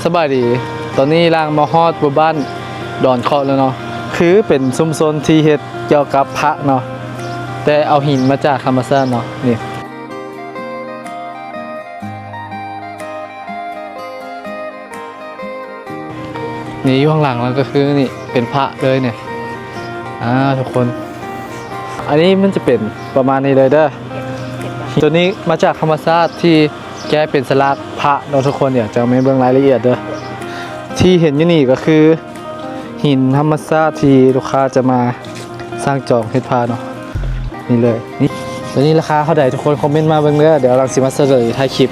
ສະບາຍດີ, ຕອນນີ້ລາງມາຮອດໝູ່ບ້ານດອນເຄາະແລ້ວເນາະ, ຄືເປັນຊຸມຊົນທີ່ເຮັດກ່ຽວກັບພະເນາະ, ແຕ່ເອົາຫີນມາຈາກທຳມະຊາດເນາະ. ນີ້ ນີ້ຢູ່ຂ້າງຫຼັງລາວກໍຄືນີ້ເປັນພະເລີຍນີ້ ອ່າ ທຸກຄົນ. ອັນນີ້ມັນຈະເປັນປະມານນີ້ເລີຍເດີ. ໂຕນີ້ມາຈາກທຳມະຊາດທີ່ແກະເປັນສະຫຼັກພະເນາະທຸກຄົນ. ດຽວຈະມາເບິ່ງລາຍລະອຽດເດີ. ທີ່ເຫັນຢູ່ນີ້ກໍຄືຫີນທຳມະຊາດທີ່ລູກຄ້າຈະມາສັ່ງຈອງເຮັດພະເນາະ. ນີ້ເລີຍ. ນີ້ ໂຕນີ້ລາຄາເທົ່າໃດ ທຸກຄົນຄອມເມັນມາເບິ່ງເດີ. ດຽວລາງຊິມາສະເໜີທ້າຍຄລິບ.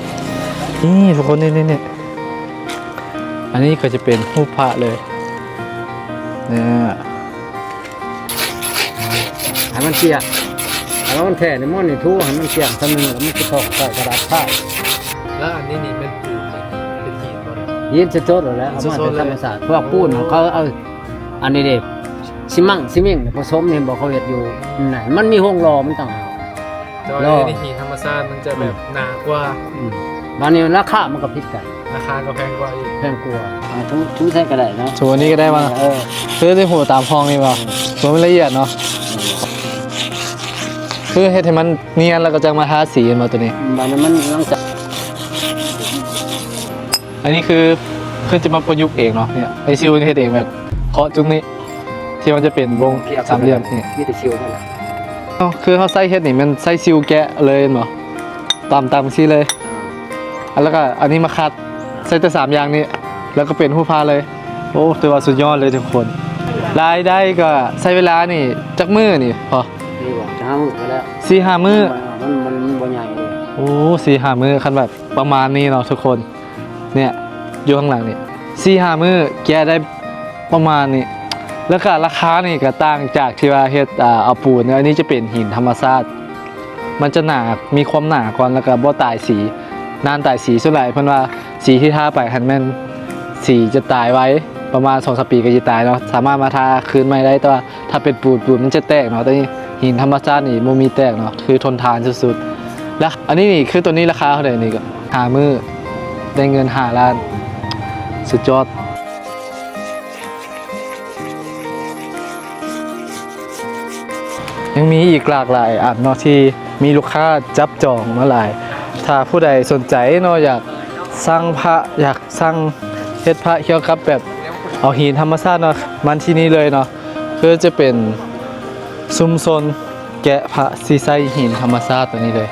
ນີ້ທຸກຄົນ ນີ້ ນີ້ ນີ້ ອັນນີ້ກໍຈະເປັນຮູບພະເລີຍ. ນີ້ ໃຫ້ມັນກຽງ ໃຫ້ມັນແທ້ນີ້ ມັນນີ້ ຖູໃຫ້ມັນກຽງຊະໜຶ່ງ ແລ້ວມັນຊິຖອກໃສ່ກະດາດພະ. ແລ້ວອັນນີ້ນີ້ແມ່ນປູນເປັນຫີນບໍ່? ຫີນສົດໆ ແລ້ວ ເອົາມາແຕ່ທຳມະຊາດ. ພວກປູນເຂົາເອົາອັນນີ້ເດ້ ຊີມັງ ຊີມິງ ຜະສົມ ເຫັນບໍ່ ເຂົາເຮັດຢູ່ນັ້ນ ມັນມີໂຮງຫຼໍ່ມັນຕ່າງຫາກ. ແຕ່ວ່າອັນນີ້ຫີນທຳມະຊາດມັນຈະແບບໜາກວ່າ. ອືມ ບາດນີ້ລາຄາມັນກໍຜິດກັນ. ລາຄາກໍແພງກວ່າອີກ. ແພງກວ່າ. ອ່າ ຖູ ຖູໃສ່ກໍໄດ້ເນາະ. ຖູອັນນີ້ກໍໄດ້ວ່າ ເອີ ຄືໄດ້ຫົວຕາມຫ້ອງນີ້ວ່າ ມັນລະອຽດເນາະ. ຄືເຮັດໃຫ້ມັນນຽນ ແລ້ວກໍຈັ່ງມາທາສີແມ່ນບໍ່ໂຕນີ້? ບາດນີ້ມັນຫຼັງຈາກ ອັນນີ້ຄືເພິ່ນຈະມາປະຍຸກເອງເນາະ. ນີ້ ໄອ້ຊິວເຮັດເອງ ແບບເຄາະຈຸດນີ້ ທີ່ມັນຈະເປັນວົງສາມຫຼ່ຽມນີ້ ມີແຕ່ຊິວມັນ. ເນາະ ຄືເຮົາໃຊ້ເຮັດນີ້ ແມ່ນໃຊ້ຊິວແກະເລີຍແມ່ນບໍ່? ຕຳໆ ຈັ່ງຊີ້ເລີຍ. ອ່າ ແລ້ວກໍອັນນີ້ມາຂັດ ໃສ່ແຕ່ສາມຢ່າງນີ້ ແລ້ວກໍເປັນຮູບພະເລີຍ. ໂອ້ ຖືວ່າສຸດຍອດເລີຍທຸກຄົນ. ລາຍໄດ້ກໍໃຊ້ເວລານີ້ຈັກມື້ນີ້ພໍ? ນີ້ບໍ່ ຫ້າມື້ກໍແລ້ວ. ສີ່ຫ້າມື້. ມັນ ມັນ ມັນບໍ່ໃຫຍ່ເລີຍ. ໂອ້ ສີ່ຫ້າມື້ ຄັນແບບປະມານນີ້ເນາະທຸກຄົນ. ເນີ້ຍ ຢູ່ຂ້າງຫຼັງນີ້ ສີ່ຫ້າມື້ແກະໄດ້ປະມານນີ້. ແລ້ວກະລາຄານີ້ກະຕ່າງຈາກທີ່ວ່າເຮັດ ອ່າ ເອົາປູນ. ອັນນີ້ຈະເປັນຫີນທຳມະຊາດ ມັນຈະໜາ ມີຄວາມໜາກ່ອນ ແລ້ວກະບໍ່ຕາຍສີ ນານຕາຍສີ. ສ່ວນຫຼາຍເພິ່ນວ່າສີທີ່ທາໄປຫັ້ນແມ່ນສີຈະຕາຍໄວ ປະມານສອງສາມປີກໍຈະຕາຍເນາະ. ສາມາດມາທາຄືນໃໝ່ໄດ້ ແຕ່ວ່າ ຖ້າເປັນປູນ ປູນມັນຈະແຕກເນາະ, ແຕ່ນີ້ຫີນທຳມະຊາດນີ້ບໍ່ມີແຕກເນາະ, ຄືທົນທານສຸດໆ. ແລ້ວອັນນີ້ນີ້ ຄືໂຕນີ້ລາຄາເທົ່າໃດນີ້? ກໍຫ້າມື້ໄດ້ເງິນຫ້າລ້ານ ສຸດຍອດ. ຍັງມີອີກຫຼາກຫຼາຍອັນເນາະ ທີ່ມີລູກຄ້າຈັບຈອງມາຫຼາຍ. ຖ້າຜູ້ໃດສົນໃຈເນາະ ຢາກສັ່ງພະ ຢາກ ສັ່ງເຮັດພະກ່ຽວກັບແບບເອົາຫີນທຳມະຊາດເນາະ ມາທີ່ນີ້ເລີຍເນາະ. ຄືຈະເປັນຊຸມຊົນແກະພະທີ່ໃຊ້ຫີນທຳມະຊາດຕົວນີ້ເລີຍ.